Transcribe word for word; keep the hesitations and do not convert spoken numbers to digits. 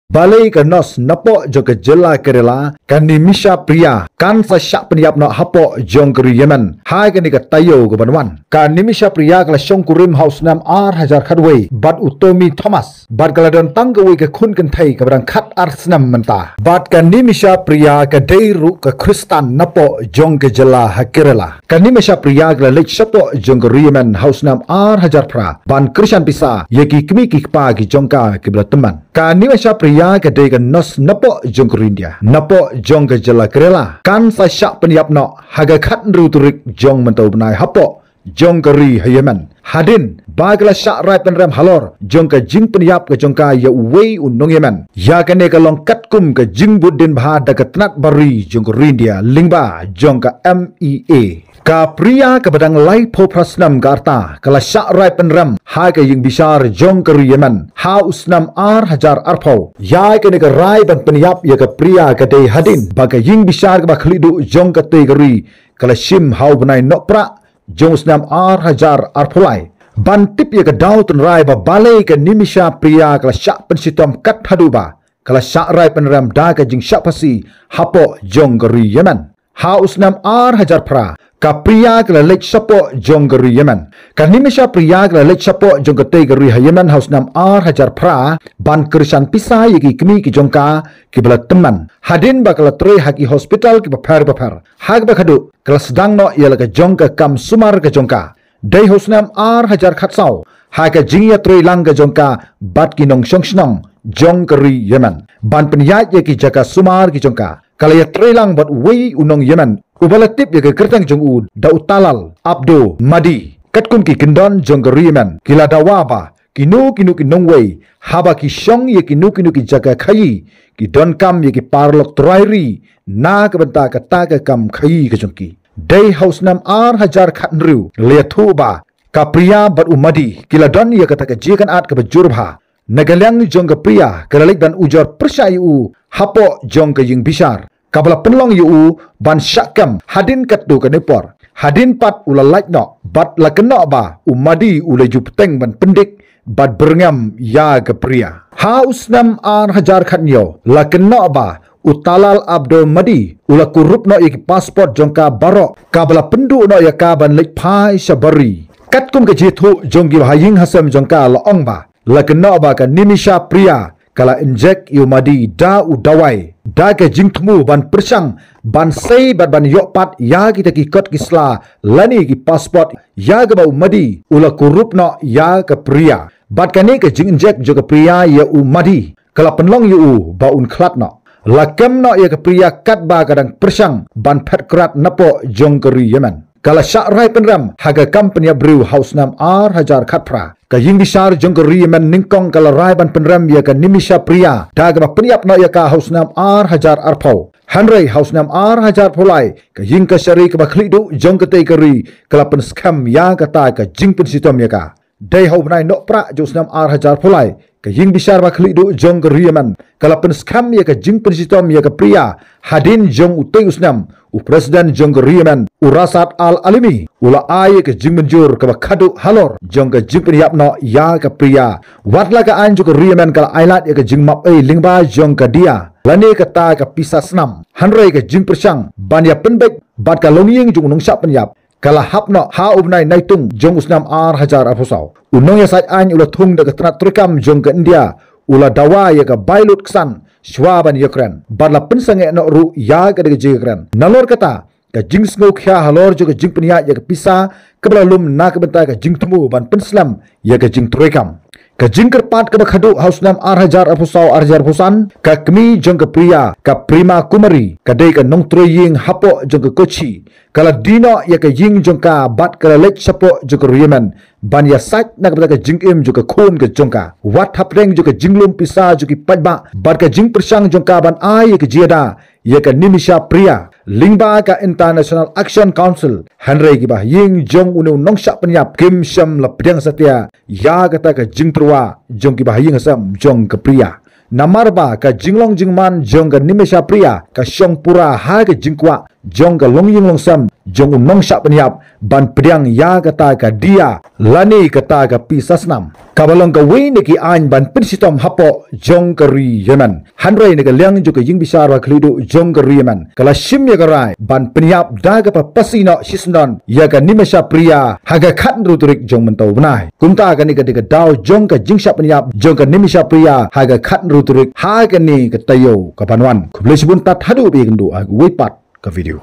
Balei ka nurse napoh jong ka jylla Kerala, ka Nimisha Priya, kan sa shah pynïap noh hapoh jong ka ri Yemen ha kane ka taïew ka ban wan? Ka Nimisha Priya ka la shongkurim ha u snem ar hajar khatwei bad u Tommy Thomas, bad ka la don tang kawei ka khun kynthei kaba dang khat ar snem mynta. Bad ka Nimisha Priya ka dei ruh ka Khristan napoh jong ka jylla ha Kerala. Ka Nimisha Priya ka la leit shapoh jong ka ri Yemen ha u snem ar hajar phra ban kyrshan pisa ïa ki kmie ki kpa ki jong ka kiba la tymmen. Ka Nimisha Priya ka dei ka nurse napoh jong ka ri India, napoh jong ka jylla Kerala, kan sa shah pynïap noh ha ka khathynriew tarik jong mynta u bnai hapoh jong ka ri ha Yemen, hadien ba ka la shah rai pynrem halor jong ka jingpynïap ka jong ka ïa uwei u nong Yemen. Ïa kane ka long katkum ka jingbud dien bha da ka tnat bari jong ka ri India lyngba jong ka M E A. Ka Priya kaba dang laiphew phra snem ka rta ka la shah rai pynrem ha ka ïingbishar jong ka ri Yemen ha u snem ar hajar arphew. Ïa kane ka rai ban pynïap ïa ka Priya ka dei hadien ba ka ïingbishar kaba khlieh duh jong katei ka ri ka la shim ha u bnai Nohprah jong u snem ar hajar arphew lai. Ban tip ïa ka daw tynrai ba balei ka Nimisha Priya ka la shah pynshitom kat haduh ba ka la shah rai pynrem da ka jingshah phasi hapoh jong ka ri Yemen. Ha u snem ar hajar phra, ka Priya ka la leit shapoh jong ka ri Yemen. Ka Nimisha Priya ka la leit shapoh jong katei ka ri ha Yemen ha u snem ar hajar phra ban kyrshan pisa ïa ki kmie ki jong ka kiba la tymmen, hadien ba ka la trei ha ki hospital kiba pher ba pher. Ha kaba khadduh ka la sdang noh ïa la ka jong ka kam sumar ka jong ka. Dei ha u snem ar hajar khatsaw, ha ka jingïatreilang ka jong ka bad ki nongshong shnong jong ka ri Yemen ban pynïaid ïa ki jaka sumar ki jong ka, ka la ïatreilang bad uwei u nong Yemen uba la tip ïa ka kyrteng jong u da u Talal Abdo Madi. Katkum ki kyndon jong ka ri Yemen ki la dawa ba kino kino ki nongwei haba ki shong ïa kino kino ki jaka khaïi, ki donkam ïa ki paralok trai ri na ka bynta kata ka kam khaïi ka jong ki. Dei ha u snem ar hajar khathynriew la ïathuh ba ka Priya bad u Madi ki la don ïa kata ka jingkynad kaba jur bha. Na ka liang jong ka Priya ka la leit ban ujor pyrshah ïa u hapoh jong ka ïingbishar, kaba la pynlong ïa u ban shah kem hadien katto katne por. Hadien pat u la lait noh bad la kynnoh ba u Madi u la ju bteng ban pyndik bad byrngem ïa ka Priya. Ha u snem ar hajar khathynñiew la kynnoh ba u Talal Abdo Madi u la kurup noh ïa ki passport jong ka baroh, kaba la pynduh noh ïa ka ban leit phai sha bari. Katkum ka jingïathuh jong ki bahaïing hasem jong ka la ong ba la kynnoh ba ka Nimisha Priya ka la injek ïa u Madi da u dawai da ka jingthmu ban pyrshang ban sei bad ban ïoh pat ïa kita ki kot ki sla lane ki passport, ïa kaba u Madi u la kurup noh ïa ka Priya. Bad kane ka jinginjek jong ka Priya ïa u Madi ka la pynlong ïa u ba un khlad noh. La kem noh ïa ka Priya katba ka dang pyrshang ban phet krad napoh jong ka ri Yemen. Ka la shah rai pynrem ha ka kam pynïap briew ha u snem ar hajar khatphra. Ka ïingbishar jong ka ri Yemen nyngkong ka la rai ban pynrem ïa ka Nimisha Priya da kaba pynïap noh ïa ka ha u snem ar hajar arphew. Hynrei ha u snem ar hajar arphew lai ka ïingkashari kaba khlieh duh jong katei ka ri ka la pynskhem ïa kata ka jingpynshitom ïa ka. Dei ha u bnai Nohprah jong u snem ar hajar arphew lai ka ïingbishar ba khlieh duh jong ka ri Yemen ka la pynskhem ïa ka jingpynshitom ïa ka Priya. Hadien jong utei u snem u President jong ka ri Yemen u Rashad Al Alimi u la ai ïa ka jingmynjur kaba khadduh halor jong ka jingpynïap noh ïa ka Priya. Wat la ka aiñ jong ka ri Yemen ka la ailad ïa ka jingmap ei lyngba jong ka diya lane kata ka pisa snam, hynrei ka jingpyrshang ban ïa pynbeit bad ka longïing jong u nongshah pynïap ka la hap noh ha u bnai Naitung jong u snem ar hajar arphew saw. U nongïasaid aiñ u la thung da ka tnat treikam jong ka India u la dawa ïa ka bai lut ksan shwa ban ïakren bad la pynsangeh noh ruh ïa ka da ka jingïakren. Nalor kata ka jingsngewkhia halor jong ka jingpynïaid ïa ka pisa kaba la lum na ka bynta ka jingthmu ban pynslem ïa ka jingtreikam. Ka jingkyrpad kaba khadduh ha u snem ar hajar arphew saw ar hajar arphew san, ka kmie jong ka Priya, ka Prima Kumari, ka dei ka nongtrei ïing hapoh jong ka Kochi, ka la die noh ïa ka ïing jong ka bad ka la leit shapoh jong ka ri Yemen ban ïasaid na ka bynta ka jingim jong ka khun ka jong ka. Wat hapdeng jong ka jinglum pisa jong ki paidbah bad ka jingpyrshang jong ka ban ai ïa ka jingïada ïa ka Nimisha Priya lyngba ka International Action Council, hynrei ki bahaïing jong une u nongshah pynïap kim shym la pdiang satia ïa kata ka jingtyrwa jong ki bahaïing hasem jong ka Priya. Namar ba ka jinglong jingman jong ka Nimisha Priya ka shong pura ha ka jingkwah jong ka longïing longsem jong u nongshah pynïap ban pdiang ïa kata ka dia lane kata ka pisa snam, kaba long kawei na ki aiñ ban pynshitom hapoh jong ka ri Yemen. Hynrei na ka liang jong ka ïingbishar ba khlieh duh jong ka ri Yemen ka la shim ïa ka rai ban pynïap da kaba phasi noh shisyndon ïa ka Nimisha Priya ha ka khathynriew tarik jong mynta u bnai. Kumta kane ka dei ka daw jong ka jingshah pynïap jong ka Nimisha Priya ha ka khathynriew tarik ha kane ka taïew kaban wan. Khublei shibun, tad haduh ba ïakynduh ha kawei pat ka video.